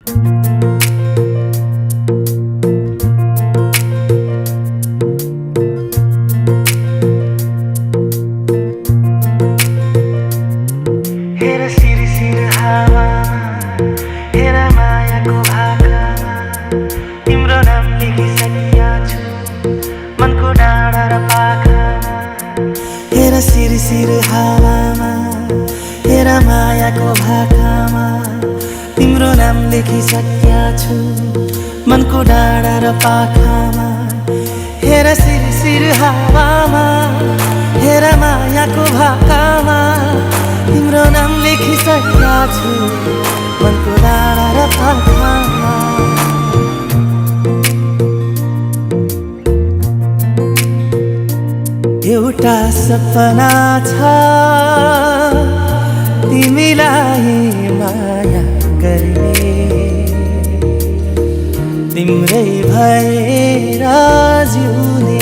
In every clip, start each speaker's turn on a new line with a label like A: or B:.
A: हेर सिरसिर हावामा हेर मायाको भाकामा तिम्रो नाम लेखिसकेका छु मनको डाँडा र पाखामा। हेर सिरसिर हावामा हेर मायाको भाकामा तिम्रो नाम लेखिसकेका छु मनको डाँडा र पाखामा। हेर सिरसिर हावामा हेर मायाको भाकामा तिम्रो नाम लेखिसकेका छु मनको डाँडा र पाखामा। एउटा सपना छ तिमीलाई माया गर्ने तिम्रै भएर जिउने।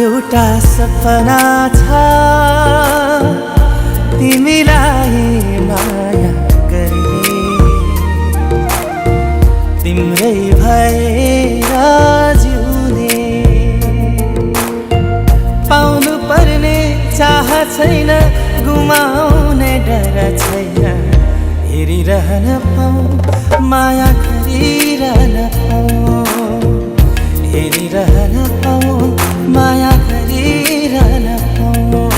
A: एउटा सपना छ तिमीलाई माया गर्ने तिम्रै भएर जिउने। पाउनु पर्ने चाह छैन गुमाउने डर छैन हेरिरहन पाऊँ माया गरिरहन पाऊँ हेरिरहन पाऊँ माया गरिरहन पाऊँ।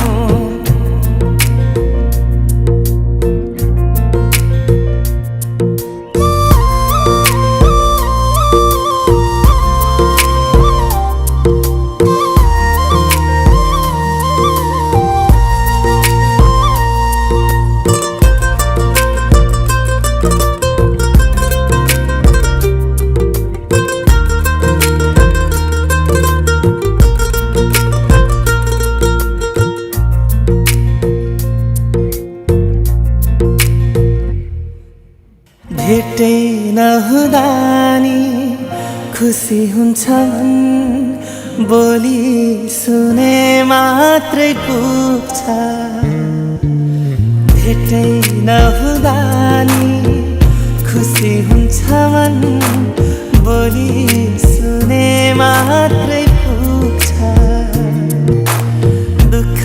A: भेटै नहुँदा नि खुसी हुन्छ मन बोली सुने मात्रै पुग्छ। भेटै नहुँदा नि खुसी हुन्छ मन बोली सुने मात्रै पुग्छ। दुःख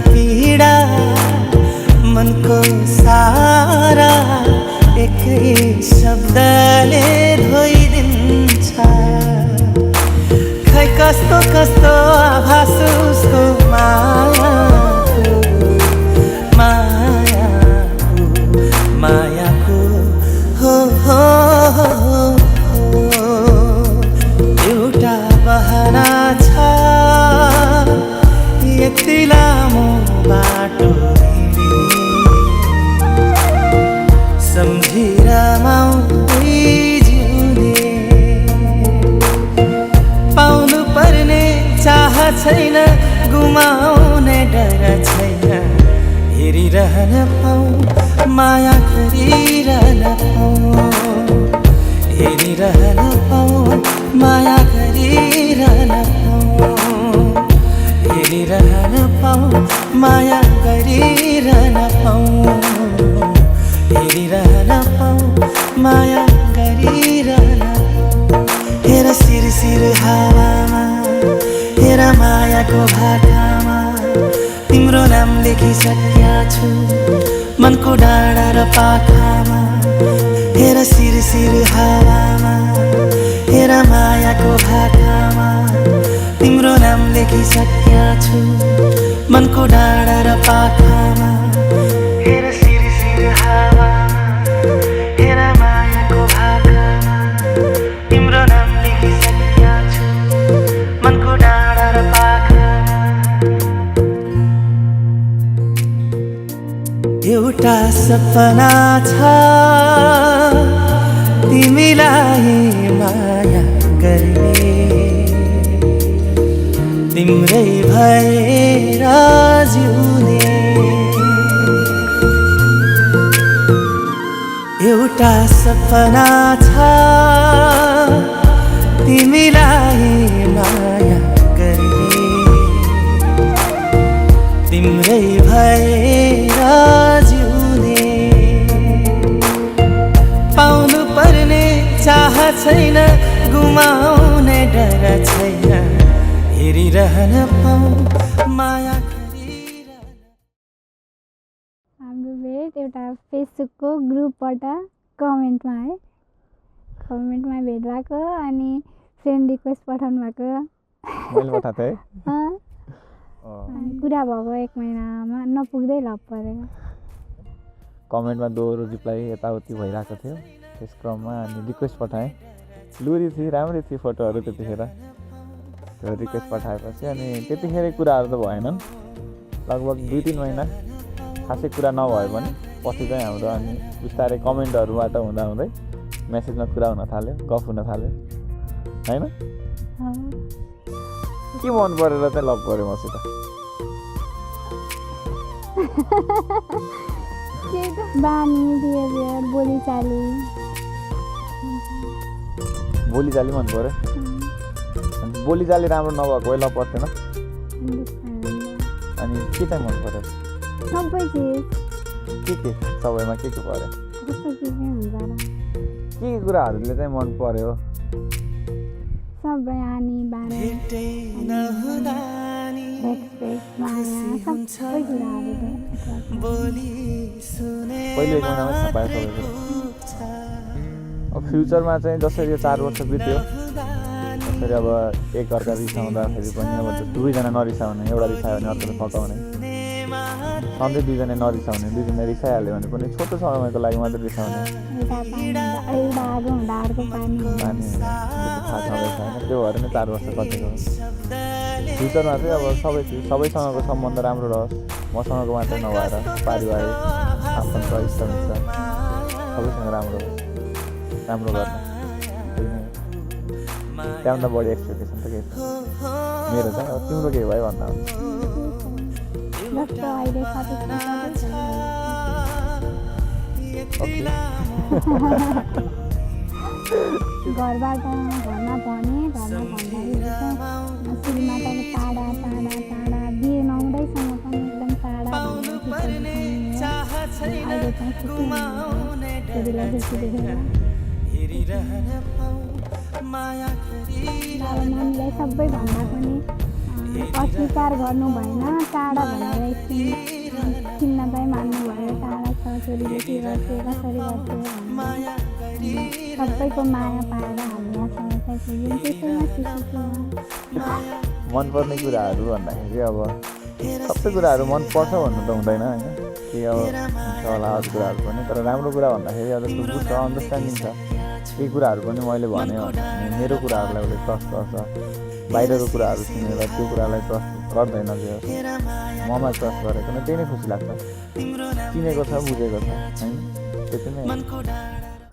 A: पीडा मनको सारा एकै शब्दले धोइदिन्छ। खै कस्तो कस्तो आभास उसको मायाको मायाको मायाको हो हो हो हो। एउटा बहाना छ यति लामो बाटो सम्झेर माउदै जिउने। पाउनु पर्ने चाह छैन गुमाउने डर छैन हेरिरहन पाऊँ माया गरिरहन पाऊँ हेरिरहन पाऊँ माया गरिरहन पाऊँ हेरिरहन पाऊँ माया गरिरहन पाऊँ हेरिरहन पाऊँ माया गरिरहन पाऊँ। हेर सिरसिर हावामा हेर मायाको भाकामा तिम्रो नाम लेखिसकेका छु मनको डाँडा र पाखामा। हेर सिरसिर हावामा हेर मायाको भाकामा तिम्रो नाम लेखिसकेका छु मनको डाँडा र पाखामा। हेर सिरसिर हावामा हेर मायाको भाकामा तिम्रो नाम लेखिसकेका छु मनको डाँडा र पाखामा। एउटा सपना छ तिमीलाई माया गर्ने तिम्रै भएर जिउने। एउटा सपना छ तिमीलाई माया गर्ने तिम्रै भएर जिउने। छैन गुमाउने डर छैन हेरिरहन पाऊँ माया गरिरहन।
B: हाम्रो भेट एउटा फेसबुकको ग्रुपबाट कमेन्टमा भेट भएको अनि फ्रेन्ड रिक्वेस्ट पठाउनु भएको
C: मैले पठाएको थिएँ
B: कुरा भएको 1 महिनामा नपुग्दै लप परेको
C: कमेन्टमा दोहोरो रिप्लाई यताउति भइरहेको थियो त्यस क्रममा अनि रिक्वेस्ट पठाएँ लुरी थिएँ राम्रै थियो फोटोहरू त्यतिखेर त्यो रिक्वेस्ट पठाएपछि अनि त्यतिखेरै कुराहरू त भएनन् लगभग 2-3 महिना खासै कुरा नभए पनि पछि चाहिँ हाम्रो अनि बिस्तारै कमेन्टहरूबाट हुँदा हुँदै मेसेजमा कुरा हुन थाल्यो गफ हुन थाल्यो हैन के मन परेर चाहिँ लभ गर्यो मसित
B: बानी बिहेभियर
C: बोलीचाली मन पऱ्यो अनि बोलीचाली राम्रो नभएको लभ पर्थेन अनि के चाहिँ मन पऱ्यो
B: सबै चिज
C: के सबैमा के पऱ्यो
B: कस्तो के हुन्छ र
C: के कुराहरूले चाहिँ मन पर्यो
B: सबै आनी बानी
A: भेटै नहुँदा नि
B: रेस्पेक्ट माया सबै कुराहरू
A: बोली सुने
C: पहिले 1 महिनामै थाहा पायो सबै कुरा अब फ्युचरमा चाहिँ जसरी यो 4 वर्ष बित्यो त्यसरी अब एक अर्का रिसाउँदाखेरि पनि अब दुईजना नरिसाउने एउटा रिसायो भने अर्कोले फकाउने सधैँ दुईजना नरिसाउने दुईजना रिसाइहाल्यो भने पनि छोटो समयको लागि मात्रै रिसाउने पानी थाहा छँदैछ होइन त्यो भएर नै 4 वर्ष कटेको फ्युचरमा चाहिँ अब सबैसँगको सम्बन्ध राम्रो रहोस् मसँगको मात्रै नभएर पारिवारिक आफन्त इष्टमित्र सबैसँग राम्रो होस् राम्रो गर्न त्यहाँभन्दा बढी एक्सपेक्टेसन त केही छ मेरो चाहिँ अब तिम्रो केही भयो भन्दा
B: जस्तो अहिले घरबाट घरमा भन्दाखेरि श्रीमाताको टाढा बिहे नहुँदैसम्म पनि एकदम टाढा अहिले चाहिँ छोरीलाई खुसी देखेर नानीलाई सबैभन्दा पनि अस्वीकार गर्नु भएन टाढा भनेर चिन्न चाहिँ मान्नु भयो टाढा छ छोरीले के गर्थे कसरी गर्थे सबैको माया पाएर हामी यहाँसँग चाहिँ पुग्यौँ त्यसैमा खुसी छु
C: मनपर्ने कुराहरू भन्दाखेरि अब सबै कुराहरू मनपर्छ भन्नु त हुँदैन होइन कि अब हुन्छ होला अरू कुराहरू पनि तर राम्रो कुरा भन्दाखेरि अब जस्तो बुझ्छ अन्डरस्ट्यान्डिङ छ केही कुराहरू पनि मैले भने मेरो कुराहरूलाई उसले ट्रस्ट गर्छ बाहिरको कुराहरू सुनेर त्यो कुरालाई ट्रस्ट गर्दैन त्यो ममा ट्रस्ट गरेको नै त्यही नै खुसी लाग्छ चिनेको छ बुझेको छ होइन त्यति नै